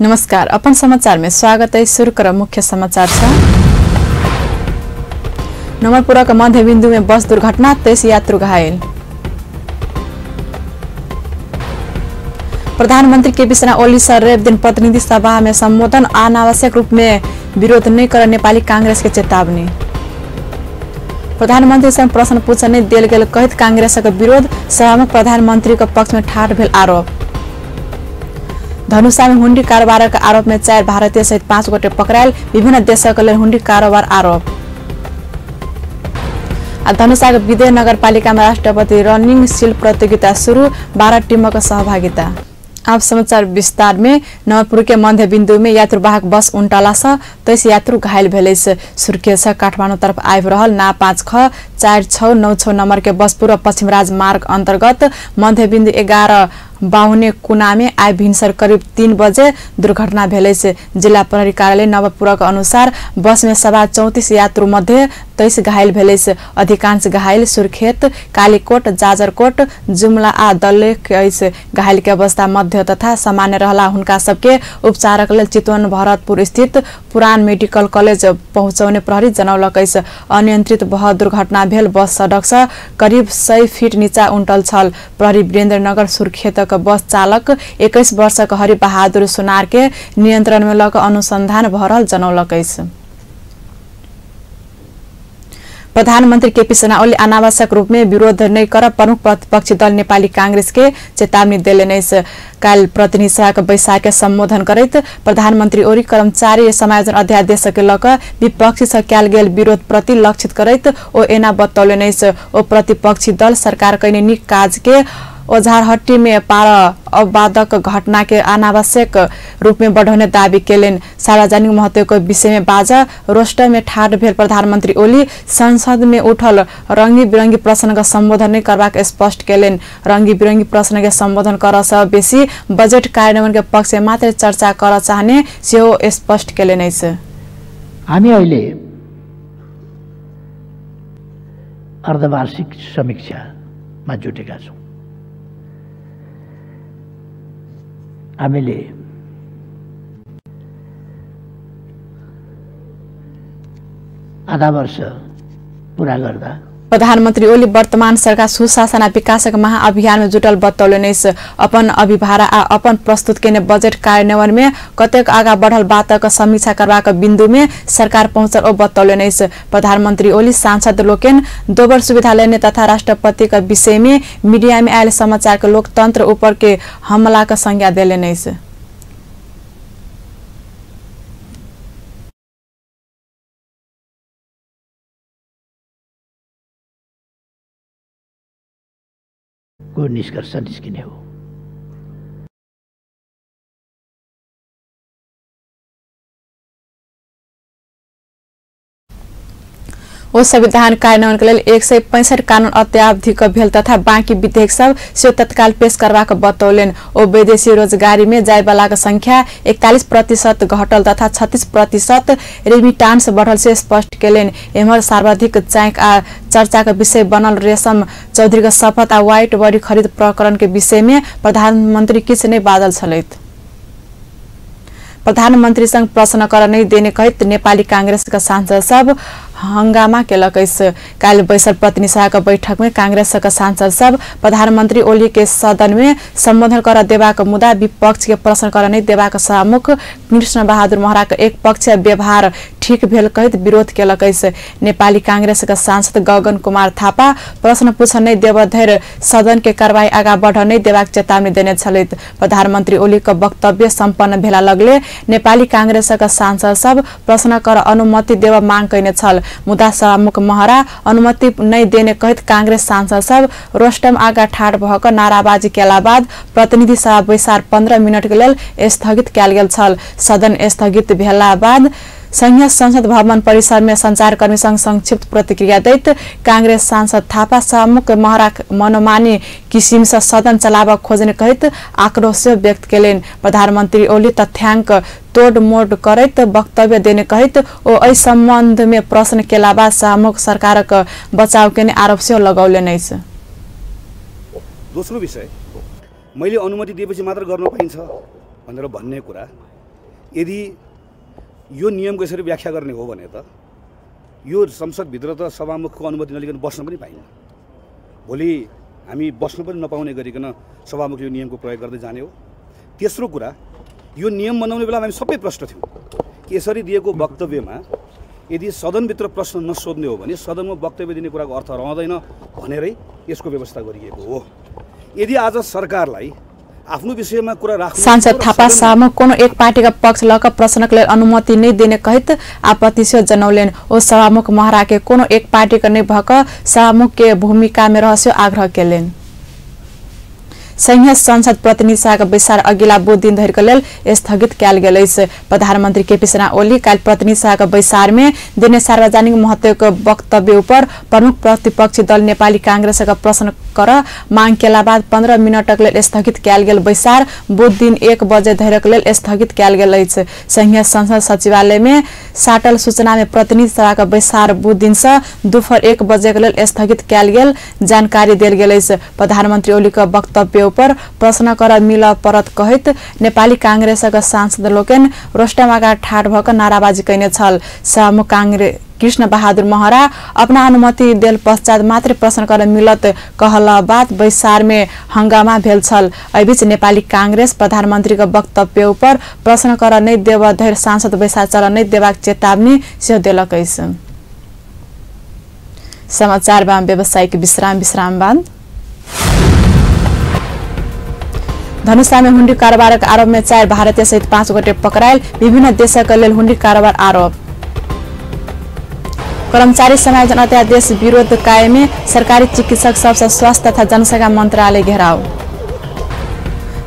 नमस्कार, अपन समाचार में स्वागत है। शुरू करब मुख्य समाचार से। नमरपुरा के मध्य बिंदु में बस दुर्घटना, 23 यात्रु घायल। प्रधानमंत्री केपी शर्मा ओली सर रवि दिन प्रतिनिधि सभा में संबोधन अनावश्यक रूप में विरोध नहीं कर नेपाली कांग्रेस के चेतावनी। प्रधानमंत्री से प्रश्न पूछने नहीं देल गेल कहत कांग्रेस के विरोध, सभा में प्रधानमंत्री के पक्ष में ठाढ़ भेल आरोप। धनुषा में हुंडी कारोबार के आरोप में 4 भारतीय सहित 5 गोटे पकड़ायल, विभिन्न देशक लेल हुंडी कारोबार आरोप। आ धनुषा के विदेह नगरपालिका में राष्ट्रपति रनिंग शिल्प प्रतियोगिता शुरू, 12 टीमक सहभागिता। आप समाचार विस्तार में। नवरपुर के मध्य बिंदु में यात्रुवाहक बस उल्टला से 23 यात्रु घायल भेल। सुर्खेत से काठमाडौँ तरफ आबि रहल ना 5 ख 4 6 9 6 नंबर के बस पूर्व पश्चिम राजमार्ग अंतर्गत मध्य बिंदु 11 बाहुने कुना में आइ भिनसर करीब 3 बजे दुर्घटना भेल। जिला प्रहरी कार्यालय नवपुर के अनुसार बस में 34.25 यात्रु मध्ये 23 घायल भेल। अधिकांश घायल सुर्खेत, कालीकोट, जाजरकोट, जुमला आ दलेख अछि। घायल के अवस्था मध्य तथा सामान्य रहला हुनका सबके उपचारक लेल चितवन भरतपुर स्थित पुरान मेडिकल कॉलेज पहुंचौने प्रहरी जनौलक अछि। अनियंत्रित भऽ दुर्घटना भेल बस सड़क से करीब 100 फीट नीचा उल्टल छल। प्रहरी वीरेन्द्रनगर सुर्खेतक बस चालक 21 वर्षक हरि बहादुर सुनार के नियंत्रण में लऽ अनुसंधान भऽ रहल जनौलक अछि। प्रधानमंत्री केपी शर्मा ओली अनावश्यक रूप में विरोध नहीं कर प्रमुख प्रतिपक्षी दल नेपाली कांग्रेस के चेतावनी देलनि अछि। काल्हि प्रतिनिधि सभा के बैसार के संबोधन करैत प्रधानमंत्री ओली कर्मचारी समायोजन अध्यादेश के लऽ कऽ विपक्षी से कयल गेल विरोध प्रति लक्षित करैत ओ एना बतौलनि अछि। ओ प्रतिपक्षी दल सरकार कयने नीक काज के ओझारहट्टी में पार अपवादक घटना के अनावश्यक रूप में बढ़ौने दावी केलनि। सार्वजनिक महत्व के विषय में बाजा रोस्टर में ठाढ़ भेल प्रधानमंत्री ओली संसद में उठल रंगी बिरंगी प्रश्न के संबोधन नहीं करबाक स्पष्ट केलनि। रंगी बिरंगी प्रश्न के संबोधन कर से बेसी बजट कार्यान्वयन के पक्ष में मात्र चर्चा कर चाहने सेहो स्पष्ट केलनि अछि। हामी अहिले अर्धवार्षिक समीक्षामा जुटेका छौँ। हामीले आधा वर्ष पूरा गर्दा प्रधानमंत्री ओली वर्तमान सरकार सुशासन आ विकासक महाअभियान में जुटल बतौलनि अछि। अपन अभिभारा आ अपन प्रस्तुत केने बजट कार्यान्वयन में कतेक आगा बढ़ल बातक समीक्षा करबाक बिंदु में सरकार पहुंचल ओ बतौलनि अछि। प्रधानमंत्री ओली सांसद लोकनि दोबर सुविधा लेने तथा राष्ट्रपति के विषय में मीडिया में आयल समाचार के लोकतंत्र ऊपर के हमला के संज्ञा देलनि अछि। को निष्कर्ष निस्किने हो। ओ संविधान कार्यान्वयन के लेल 165 कानून अत्यावधिक भेल तथा बाँकी विधेयक सब सेहो तत्काल पेश करबाक बतौलनि। ओ विदेशी रोजगारी में जायवालाक संख्या 41% घटल तथा 36% रेमिटांस बढ़ल से स्पष्ट केलनि। एम्हर सर्वाधिक चाँक आ चर्चा के विषय बनल रेशम चौधरी के शपथ आ व्हाइट बॉडी खरीद प्रकरण के विषय में प्रधानमंत्री किछु नहि बाजल छलथि। प्रधानमंत्री संग प्रश्न कर नहीं देने कहत नेपाली कांग्रेस के सांसद सब हंगामा केलक अछि। काल्हि बैसल प्रतिनिधि सभा के बैठक में कांग्रेस के सांसद सब प्रधानमंत्री ओली के सदन में संबोधन कर देबाक मुद्दा विपक्ष के प्रश्न कर नहीं देबाक सभामुख कृष्ण बहादुर महरा के एक पक्ष व्यवहार ठीक भेल कहत विरोध केलक अछि। नेपाली कांग्रेस के सांसद गगन कुमार थापा प्रश्न पूछन नहीं देब धरि सदन के कार्रवाई आगा बढ़ नहीं देबाक चेतावनी देने छलथि। प्रधानमंत्री ओली के वक्तव्य सम्पन्न भेला लगले नेपाली कांग्रेस के सांसद सब प्रश्न कर अनुमति देब मांग कयने छल, मुदा सभामुख महरा अनुमति नहीं देने कहत कांग्रेस सांसद सब रोस्टम आगा ठाढ़ भऽ कऽ नाराबाजी केला बाद प्रतिनिधि सभा बैसार 15 मिनट के लेल स्थगित कयल गेल छल। सदन स्थगित भेला बाद संघीय संसद भवन परिसर में संचारकर्मी संग संक्षिप्त प्रतिक्रिया दैत कांग्रेस सांसद थापा सभामुख महरा मनोमानी किसिम से सदन चलाबऽ खोजने कहैत आक्रोश व्यक्त केलनि। प्रधानमंत्री ओली तथ्यांक तोड़मोड़ करैत वक्तव्य देने कहैत ओ एहि संबंध में प्रश्न केला बाद सभामुख सरकारक बचाव केने आरोप सेहो लगौलनि अछि। दोस्रो विषय, मैले अनुमति दिएपछि मात्र गर्न पाइन्छ भनेर भन्ने कुरा यदि यो नियमको यसरी व्याख्या गर्ने हो भने त यो संसदभित्र त सभामुखको अनुमति नलिकन बस्न पनि पाइन्न। भोलि हामी बस्न पनि नपाउने गरिकन सभामुख यो नियमको प्रयोग गर्दै जाने हो। तेस्रो कुरा, यो नियम बनाउने बेलामा हामी सबै प्रश्न थियौँ कि यसरी दिएको वक्तव्यमा यदि सदनभित्र प्रश्न नसोध्ने हो भने सदनमा वक्तव्य दिने कुराको अर्थ रहँदैन भनेरै यसको व्यवस्था गरिएको हो। यदि आज सरकारलाई आफ्नो विषयमा कुरा राख्नु सांसद थापा सामु कोनो एक पार्टीका पक्ष लक प्रश्नक लेल अनुमति नै दिने कहैत आपत्ति सेहो जनौलेन। ओ सभामुख महरा के कोनो एक पार्टीका नै भक सभामुख के भूमिका में रहस्य आग्रह केलेन। संघीय संसद प्रतिनिधि सभाको बैसार अगिला बुध दिन धरिको लेल स्थगित कयल गेल अछि। प्रधानमन्त्री केपी शर्मा ओली काल्हि प्रतिनिधि सभाको बैसार में देने सार्वजनिक महत्वको वक्तव्य उपर प्रमुख प्रतिपक्षी दल नेपाली कांग्रेसका प्रश्न कर मांग केला बाद 15 मिनटक लेल स्थगित कयल गेल बैसार बुध दिन 1 बजे धरिक लेल स्थगित कयल गेल अछि। संघीय संसद सचिवालय में साटल सूचना में प्रतिनिधि सभाको बैसार बुध दिन से दुपहर 1 बजे लेल स्थगित कयल गेल जानकारी देल गेल अछि। प्रधानमन्त्री ओलीको वक्तव्य पर प्रश्न कर मिल परत कहैत नेपाली कांग्रेसका सांसद लोकनि रोस्टमागा ठाढ़ भऽ नाराबाजी कयने छल। सभामुख कांग्रेस कृष्ण बहादुर महरा अपना अनुमति देल पश्चात मात्र प्रश्न कर मिलत कहला बाद बैसार में हंगामा भेल छल। एहिबीच नेपाली कांग्रेस प्रधानमन्त्रीको वक्तव्य पर प्रश्न कर नै देब धरि सांसद बैसार चल नै देबाक चेतावनी सेहो देलक अछि। समाचार व्यावसायिक विश्राम बाद धनुषा में हुंडी कारोबारक आरोप में 4 भारतीय सहित 5 गोटे पकड़ायल। विभिन्न देशक लेल हुंडी कारोबार आरोप। कर्मचारी समायोजन अध्यादेश विरोध कायमे सरकारी चिकित्सक सबसँ स्वास्थ्य तथा जनसंख्या मंत्रालय घेराव।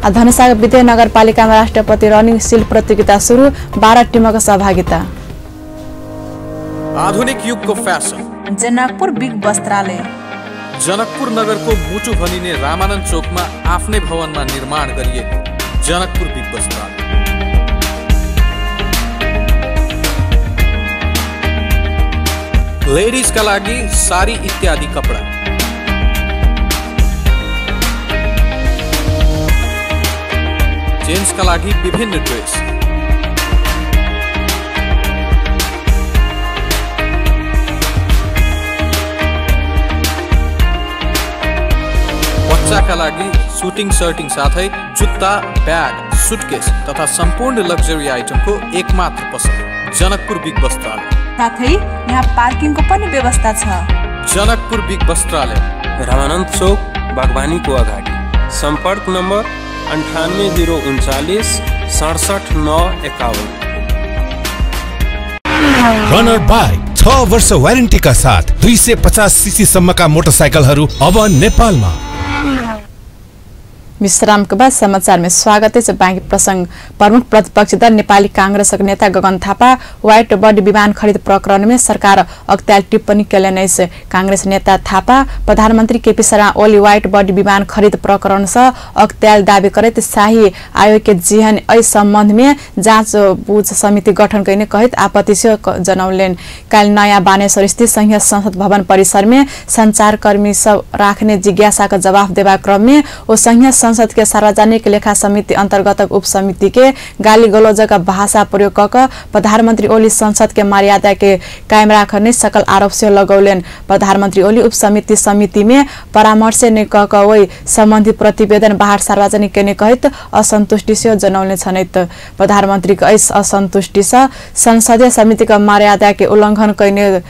आ धनुषाको विदेह नगरपालिकामा राष्ट्रपति रनिङ शिल्ड प्रतियोगिता सुरु, 12 टिमको सहभागिता। आधुनिक युगको फैसन जनकपुर बिग वस्त्रालय जनकपुर नगरको मुटु भनिने रामानन्द चोकमा आफ्नै भवनमा निर्माण गरिएको जनकपुर बिग वस्त्रालय। लेडिजका लागि साडी इत्यादि कपडा, जेन्ट्सका लागि विभिन्न ड्रेस, बच्चाका लागि सुटिङ सर्टिङ साथै जुत्ता, ब्याग, सुटकेस तथा सम्पूर्ण लग्जरी आइटमको एकमात्र पसल जनकपुर बिग वस्त्रालय। साथै यहाँ पार्किङको पनि व्यवस्था छ। जनकपुर बिग वस्त्रालय, रामानन्द चोक, बागवानीको अगाडि। सम्पर्क नम्बर 98 039 67 9 51। रनर बाइक 6 वर्ष वारेन्टीका साथ 250 सीसी सम्मका मोटरसाइकलहरू अब नेपालमा। विश्रामको बाद समाचार में स्वागत है। बाँकी प्रसंग। प्रमुख प्रतिपक्षी दल नेपाली कांग्रेसक नेता गगन थापा व्हाइट बर्ड विमान खरिद प्रकरण में सरकार अख्तियार टिप्पणी केलनि अछि। कांग्रेस नेता थापा प्रधानमन्त्री KP Sharma Oli white bird विमान खरिद प्रकरण से अख्तियार दावी करैत शाही आयोग के जेहन एहि सम्बन्ध में जाँच बुझ समिति गठन कयने कहैत आपत्ति सेहो जनौलनि। काल्हि नयाँ बानेश्वर स्थित संघीय संसद भवन परिसर में संचारकर्मी सब राख्ने जिज्ञासाको जवाफ देबाक क्रम में ओ संघीय संसद के सार्वजनिक लेखा समिति अंतर्गत उप समिति के गाली गलौजका भाषा प्रयोग क प्रधानमन्त्री ओली संसद के मर्यादा के कायम राख नै सकल आरोप से लगौलनि। प्रधानमन्त्री ओली उप समिति समिति में परामर्श नै क ओहि सम्बन्धी प्रतिवेदन बाहर सार्वजनिक केने कहैत असन्तुष्टि सेहो जनौने छन्। प्रधानमन्त्रीको एहि असन्तुष्टि सँ संसदीय समितिको मर्यादा के उल्लंघन कयने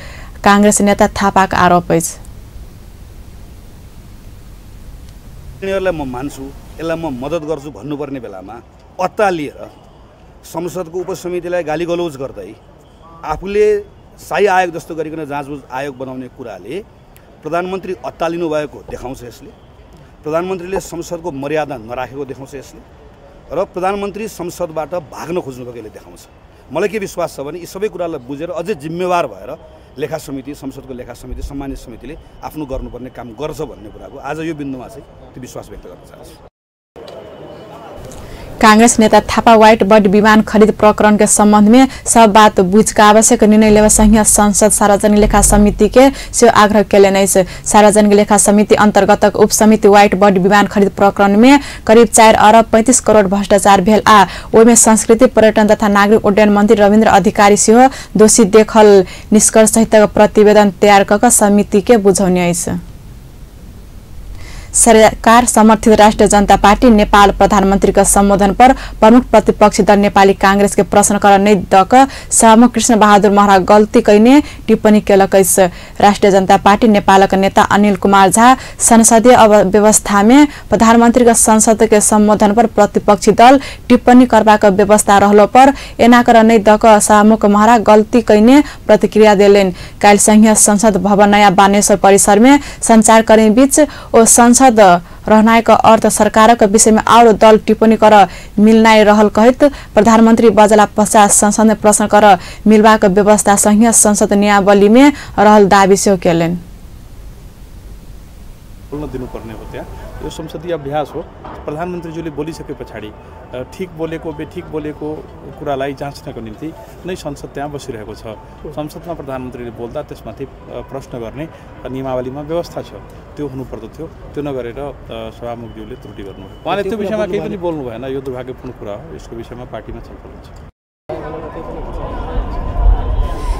कांग्रेस नेता थापाको आरोप अछि। यिनीहरूलाई म मान्छु, यसलाई म मद्दत गर्छु भन्नुपर्ने बेलामा अत्तालिएर संसदको उपसमितिलाई गाली गलौज गर्दै आफूले शाही आयोग जस्तो गरिकन जाँचबुझ आयोग बनाउने कुराले प्रधानमन्त्री अत्तालिनु भएको देखाउँछ यसले, प्रधानमन्त्रीले संसदको मर्यादा नराखेको देखाउँछ यसले, र प्रधानमन्त्री संसदबाट भाग्न खोज्नुभएको यसले देखाउँछ। मलाई के विश्वास छ भने यी सबै कुरालाई बुझेर अझै जिम्मेवार भएर लेखा समिति, संसदको लेखा समिति, सम्मानित समितिले आफ्नो गर्नुपर्ने काम गर्छ भन्ने कुराको आज यो बिन्दुमा चाहिँ त्यो विश्वास व्यक्त गर्न चाहन्छु। कांग्रेस नेता थापा व्हाइट बर्ड विमान खरीद प्रकरण के संबंध में सब बात बुझ के आवश्यक निर्णय लेवे संघीय संसद सार्वजनिक लेखा समिति के से आग्रह केलनि अछि। सार्वजनिक लेखा समिति अंतर्गत उप समिति व्हाइट बर्ड विमान खरीद प्रकरण में करीब 4 अरब 35 करोड़ भ्रष्टाचार भेल आ ओहिमे संस्कृति पर्यटन तथा नागरिक उड्डयन मंत्री रविन्द्र अधिकारी सेहो दोषी देखल निष्कर्ष सहित प्रतिवेदन तैयार क समिति के बुझौने अछि। सरकार समर्थित राष्ट्रिय जनता पार्टी नेपाल प्रधानमंत्री का संबोधन पर प्रमुख प्रतिपक्षी दल नेपाली कांग्रेस के प्रश्न कर नै दक सभामुख कृष्ण बहादुर महरा गल्ती कैने टिप्पणी केलक अछि। राष्ट्रिय जनता पार्टी नेपालक नेता अनिल कुमार झा संसदीय व्यवस्था में प्रधानमंत्री का संसद के संबोधन पर प्रतिपक्षी दल टिप्पणी करबाक व्यवस्था रहलो पर एना कर नै दक सभामुख महरा गल्ती कैने प्रतिक्रिया देलनि। काल्हि संघीय संसद भवन नयाँ बानेश्वर परिसर में संचारकर्मी बीच ओ संसद रहनाइक अर्थ सरकारक विषय में और दल टिप्पणी कर मिलनाइ रहल कहैत प्रधानमंत्री बजला पश्चात संसद में प्रश्न कर मिलबाक व्यवस्था संघीय संसद नियमावली में रहल दावी सेहो केलनि। बोल्न दिनुपर्ने हो त्यहाँ, यो संसदीय अभ्यास हो। प्रधानमन्त्रीज्यूले बोलिसके पछाडि ठिक बोलेको बेठिक बोलेको कुरालाई जाँच्नको निम्ति नै संसद त्यहाँ बसिरहेको छ। संसदमा प्रधानमन्त्रीले बोल्दा त्यसमाथि प्रश्न गर्ने नियमावलीमा व्यवस्था छ, त्यो हुनुपर्दथ्यो। त्यो नगरेर सभामुखज्यूले त्रुटि गर्नुभयो। उहाँले त्यो विषयमा केही पनि बोल्नु भएन, यो दुर्भाग्यपूर्ण कुरा हो। यसको विषयमा पार्टीमा छलफल हुन्छ।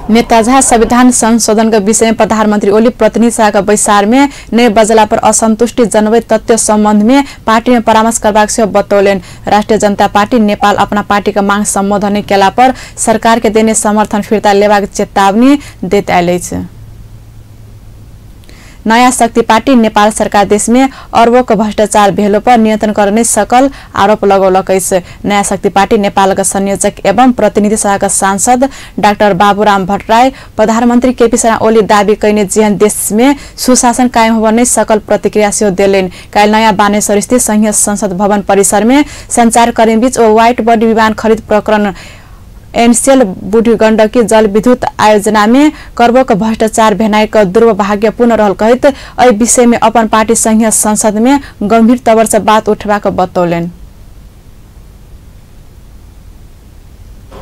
नेता झा संविधान संशोधन के विषय में प्रधानमंत्री ओली प्रतिनिधि सभा के बैसार में नए बजला पर असंतुष्टि जनबैत तथ्य संबंध में पार्टी में परामर्श करबाक सेहो बतौलनि। राष्ट्रिय जनता पार्टी नेपाल अपना पार्टी के मांग संबोधन केला पर सरकार के देने समर्थन फिर्ता लेबाक चेतावनी दैत आयल अछि। नयाँ शक्ति पार्टी नेपाल सरकार देश में अरबों के भ्रष्टाचार भेलो पर नियंत्रण कर नहीं सकल आरोप लगौलक अछि। नयाँ शक्ति पार्टी नेपाल के संयोजक एवं प्रतिनिधि सभा के सांसद डाक्टर बाबूराम भट्टराई प्रधानमंत्री केपी शर्मा ओली दावी कैने जेहन देश में सुशासन कायम होब नहीं सकल प्रतिक्रिया सेहो देलनि। काल्हि नयाँ बानेश्वर स्थित संघीय संसद भवन परिसर में संचारकर्मी बीच ओ व्हाइट बर्ड विमान खरीद प्रकरण एनसेल बूढ़ी गंडकी जलविद्युत आयोजना में करोड़ों के भ्रष्टाचार भेनाइ के दुर्भाग्यपूर्ण रहल कहैत एहि विषय में अपन पार्टी संघीय संसद में गंभीर तौर से बात उठबाक बतौलनि।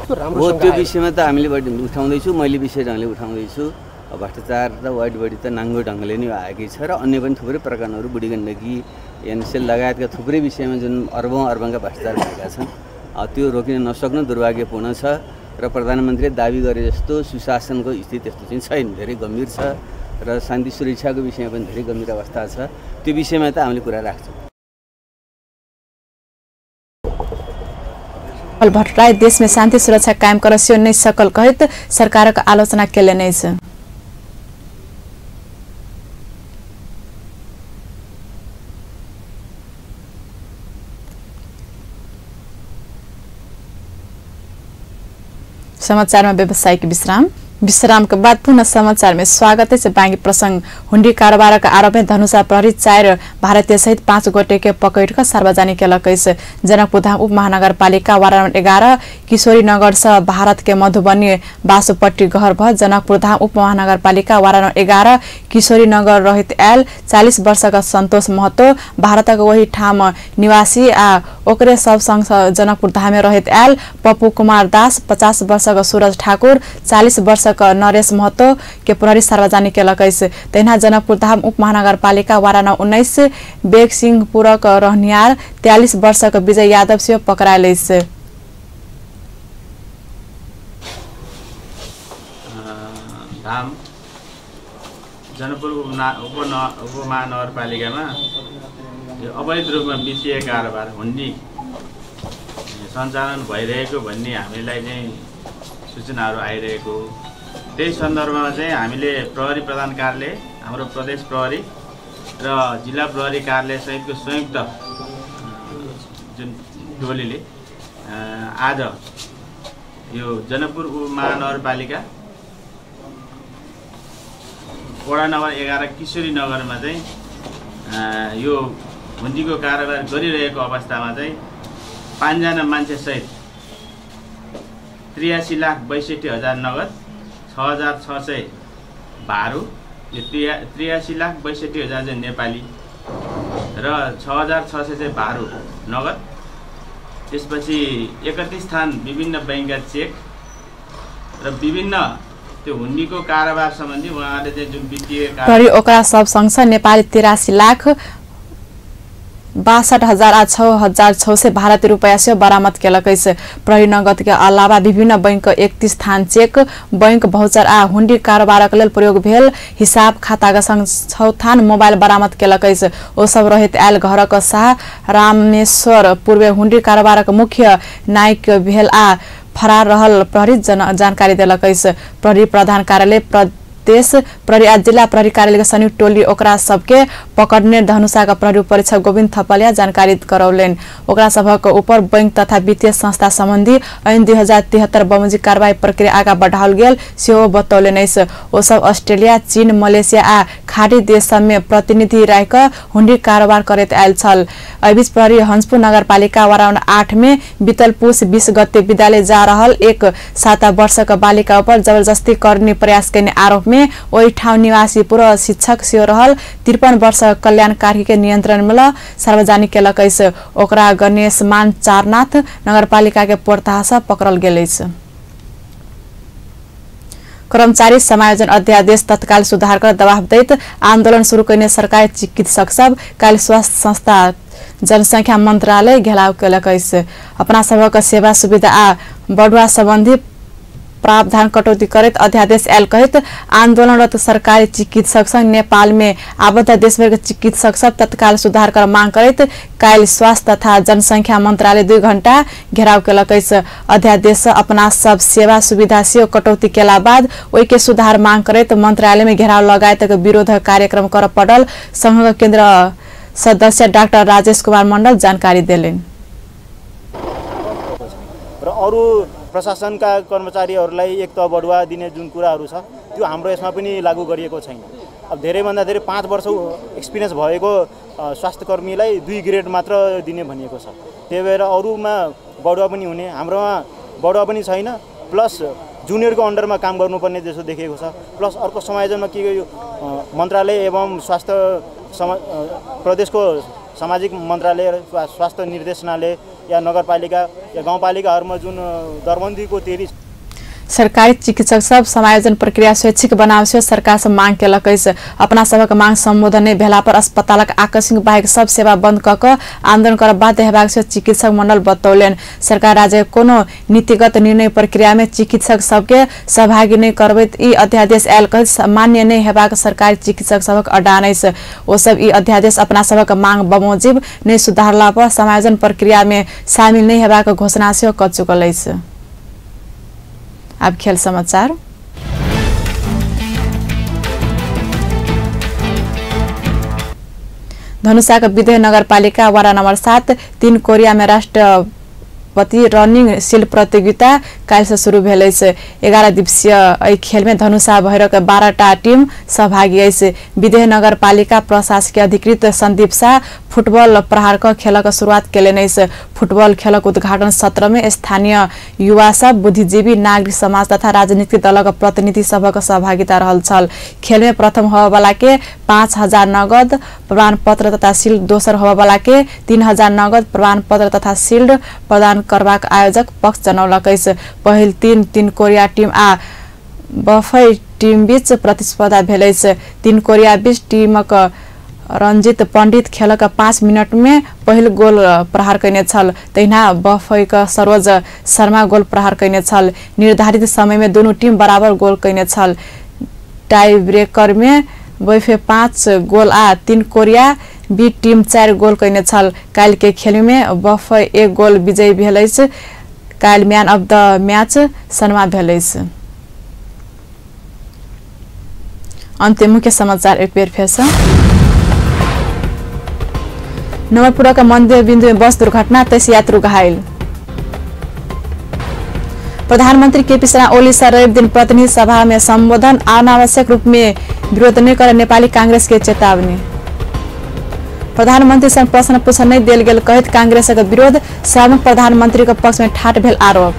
हो, त्यो विषयमा त हामीले बढी उठाउँदैछु, मैले विषय ढङ्गले उठाउँदैछु। भ्रष्टाचार र वाइट बडी त नाङ्गो ढङ्गले नै आएकै छ र अन्य पनि थुप्रै प्रकरणहरू बुढी गण्डकी एनसेल लगायतका थुप्रै विषयमा जुन अरबौँ अर्बका भ्रष्टाचार भएका छन् त्यो रोकिन नसक्नु दुर्भाग्यपूर्ण छ। र प्रधानमन्त्रीले दावी गरे जस्तो सुशासनको स्थिति त्यस्तो चाहिँ छैन, धेरै गम्भीर छ र शान्ति सुरक्षाको विषयमा पनि धेरै गम्भीर अवस्था छ। त्यो विषयमा त हामीले कुरा राख्छौँ। भट्टराई देश में शान्ति सुरक्षा कायम कर सेहो नहि सकल कहैत सरकारक आलोचना केलनि अछि। समाचार में व्यावसायिक विश्राम। विश्राम के बाद पुनः समाचार में स्वागत है। बाँकी प्रसंग हुंडी कारोबार के आरोप में धनुषा प्रहरी 4 भारतीय सहित 5 गोटे के पकड़ कर सार्वजनिक केलक अछि। जनकपुरधाम उप महानगरपालिका वार्ड नंबर 11 किशोरी नगर से भारत के मधुबनी बासुपट्टी घर भ जनकपुरधाम उप महानगरपालिका वार्ड नंबर 11 किशोरी नगर रहित आयल 40 वर्ष का संतोष महतो भारतक वही ठाम निवासी आ ओकरे सब संग जनकपुरधाम में रहित आयल पप्पू कुमार दास 50 वर्ष का सूरज ठाकुर 40 वर्ष नरेश महतो के प्रहरी सार्वजनिक केलक अछि। तहिना जनकपुरधाम उप महानगरपालिका वार्ड नंबर 19 बेगसिंहपुरक रहनिहार 43 वर्षक विजय यादव सेहो पकड़ायल अछि। धाम जनकपुर उपमहानगरपालिकामा अवैध रूपमा वित्तीय कारोबार हुन्डी सञ्चालन भइरहेको भन्ने हामीलाई चाहिँ सूचनाहरू आइरहेको, त्यही सन्दर्भमा चाहिँ हामीले प्रहरी प्रधान कार्यालय, हाम्रो प्रदेश प्रहरी र जिल्ला प्रहरी कार्यालय सहितको संयुक्त जुन टोलीले आज यो जनकपुर उपमहानगरपालिका वडा नम्बर 11 किशोरी नगरमा चाहिँ यो हुन्डीको कारोबार गरिरहेको अवस्थामा चाहिँ 5 जना मान्छेसहित 83,62,000 नगद, 6,600 भारू, यो 83,62,000 चाहिँ नेपाली र 6,600 चाहिँ भारू नगद त्यसपछि 31 थान विभिन्न बैंकका चेक र विभिन्न त्यो हुन्डीको कारोबार सम्बन्धी उहाँले चाहिँ जुन वित्तीय प्रहरी ओकरा सब सँगसँ नेपाली 83,62,000 आ 6,600 भारतीय रुपैयाँ सेहो बरामद केलक अछि। प्रहरी नगद के अलावा विभिन्न बैंक 31 थान चेक, बैंक भौचर आ हुंडी कारोबारक लेल प्रयोग भेल हिसाब खाताक संग 6 थान मोबाइल बरामद केलक अछि। ओ सब रहैत आयल घरक शाह रामेश्वर पूर्वे हुंडी कारोबारक मुख्य नायक भेल आ फरार रहल प्रहरी जानकारी देलक अछि। प्रहरी प्रधान कार्यालय प्रदेश प्रहरी आ जिला प्रहरी कार्यालय संयुक्त टोली ओकरा सबके पकड़ने धनुषाक प्रहरी परीक्षक गोविन्द थपलिया जानकारी करौलनि। ओकरा सभक ऊपर बैंक तथा वित्तीय संस्था संबंधी ऐन 2073 बमोजिम कार्रवाई प्रक्रिया आगा बढ़ाओल गेल सेहो बतौलनि अछि। ओ सब ऑस्ट्रेलिया, चीन, मलेशिया आ खाड़ी देश सब में प्रतिनिधि राखि कऽ हुंडी कारोबार करैत आयल छल। एहिबीच प्रहरी हंसपुर नगरपालिका वार्ड 8 में बीतल पुस 20 गते विद्यालय जा रहल एक 7 वर्षक बालिका ऊपर जबरदस्ती करने प्रयास केने आरोप में ओहि ठाउँ निवासी पूर्व शिक्षक सेहो रहल 53 वर्ष कल्याण कार्की के नियंत्रण में ल सार्वजनिक केलक अछि। ओकरा गणेशमान चारनाथ नगरपालिका के पोरताहा सँ पकड़ल गेल अछि। कर्मचारी समायोजन अध्यादेश तत्काल सुधार कर दबाव दैत आंदोलन शुरू कयने सरकारी चिकित्सक सब काल्हि स्वास्थ्य संस्था जनसंख्या मंत्रालय घेराव केलक अछि। अपना सबक सेवा सुविधा आ बढ़ुआ संबंधी प्रावधान कटौती करैत अध्यादेश आयल कहैत आंदोलनरत सरकारी चिकित्सक संग नेपाल में आबद्ध देशभर के चिकित्सक सब तत्काल सुधार कर मांग करैत काल्हि स्वास्थ्य तथा जनसंख्या मंत्रालय 2 घंटा घेराव केलक अछि। अध्यादेश अपना सब सेवा सुविधा सेहो कटौती केला बाद ओहि के सुधार मांग करैत मंत्रालय में घेराव लगायत विरोध कार्यक्रम कर पड़ल संघक केंद्र सदस्य डाक्टर राजेश कुमार मंडल जानकारी देलनि। र अरू प्रशासनका कर्मचारीहरूलाई एक तह बढुवा दिने जुन कुराहरू छ त्यो हाम्रो यसमा पनि लागू गरिएको छैन। अब धेरैभन्दा धेरै 5 वर्ष एक्सपिरियन्स भएको स्वास्थ्यकर्मीलाई 2 ग्रेड मात्र दिने भनिएको छ। त्यही भएर अरूमा बढुवा पनि हुने, हाम्रोमा बढुवा पनि छैन, प्लस जुनियरको अन्डरमा काम गर्नुपर्ने जस्तो देखिएको छ। प्लस अर्को समायोजनमा के यो मन्त्रालय एवं स्वास्थ्य प्रदेशको सामाजिक मन्त्रालय स्वास्थ्य निर्देशनालय या नगरपालिका या गाउँपालिकाहरूमा जुन दरबन्दीको तेरी सरकारी चिकित्सक सब समायोजन प्रक्रिया स्वैच्छिक बनाव से सरकार से मांग केलक अछि। अपना सबक मांग सम्बोधन नहि भेला पर अस्पतालक आकस्मिक बाहेक सब सेवा बंद क क आंदोलन कर बाध्य हेबाक से चिकित्सक मंडल बतौलनि। सरकार राज्य कोनो नीतिगत निर्णय प्रक्रिया में चिकित्सक सबके सहभागी नहि करबैत ई अध्यादेश आयल कहैत मान्य नहि हेबाक सरकारी चिकित्सक सबक अडान अछि। ओ सब ई अध्यादेश अपना सबक मांग बमोजिम नहि सुधारला पर समायोजन प्रक्रिया में शामिल नहि हेबाक घोषणा सेहो क चुकल अछि। अब खेल समाचार। धनुषाको विदेह नगरपालिका वार्ड नम्बर 7 3 कोरिया में राष्ट्रपति रनिंग शील्ड प्रतियोगिता काल्हि से शुरू भेल अछि। 11 दिवसीय एहि खेल में धनुषा भैरवक 12टा टीम सहभागी अछि। विदेह नगरपालिका प्रशासकीय अधिकृत संदीप शाह फुटबॉल प्रहार क खेलक शुरुआत केलनि अछि। फुटबॉल खेलक उद्घाटन सत्र में स्थानीय युवा सब, बुद्धिजीवी, नागरिक समाज तथा राजनीतिक दलक प्रतिनिधि सभक सहभागिता रहल छल। खेल में प्रथम होबयवला के 5000 नगद प्रमाणपत्र तथा शील्ड, दोसर होबयवला के 3000 नगद प्रमाणपत्र तथा शील्ड प्रदान करबाक आयोजक पक्ष जनौलक अछि। पहिल 3 कोरिया टीम आ बफै टीम बीच प्रतिस्पर्धा भेल अछि। 3 कोरिया बीच टीमक रंजित पंडित खेलक 5 मिनट में पहिल गोल प्रहार कयने छल। तहिना बफैक सरोज शर्मा गोल प्रहार कयने छल। निर्धारित समय में दुनू टीम बराबर गोल कयने छल। टाई ब्रेकर में बैफे 5 गोल आ 3 कोरिया बी टीम 4 गोल कयने छल। काल्हि के खेल में बफै 1 गोल विजयी भेल अछि। काल्हि man of the match Sharma भेल अछि। अन्तिम मुख्य समाचार एक बेर फेर। नवलपुरका मध्य बिन्दु में बस दुर्घटना, 23 यात्रु घायल। प्रधानमंत्री केपी शर्मा ओली से रवि दिन प्रतिनिधि सभा में संबोधन, अनावश्यक रूप में विरोध नहीं कर नेपाली कांग्रेस के चेतावनी। प्रधानमंत्री से प्रश्न पूछन नहीं देल गेल कहैत कांग्रेस के विरोध, श्रमिक प्रधानमंत्री के पक्ष में ठाट भेल आरोप।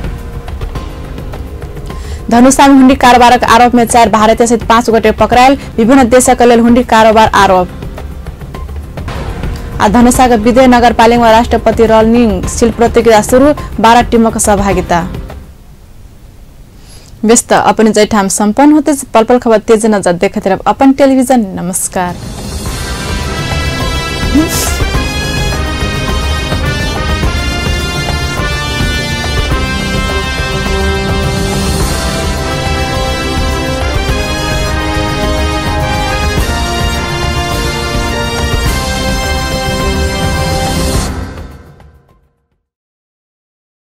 धनुषा में हुंडी कारोबारक आरोप में 4 भारतीय सहित 5 गोटे पकड़ायल, विभिन्न देशक लेल हुंडी कारोबार आरोप। आ धनुषाक विदेह नगरपालिकामा राष्ट्रपति रनिङ शिल्प प्रतियोगिता सुरु, 12 टिमको सहभागिता। व्यस्त अपने जैठाम सम्पन्न होते पल पल खबर तेज नजर देखते रह अपन टेलीविजन। नमस्कार।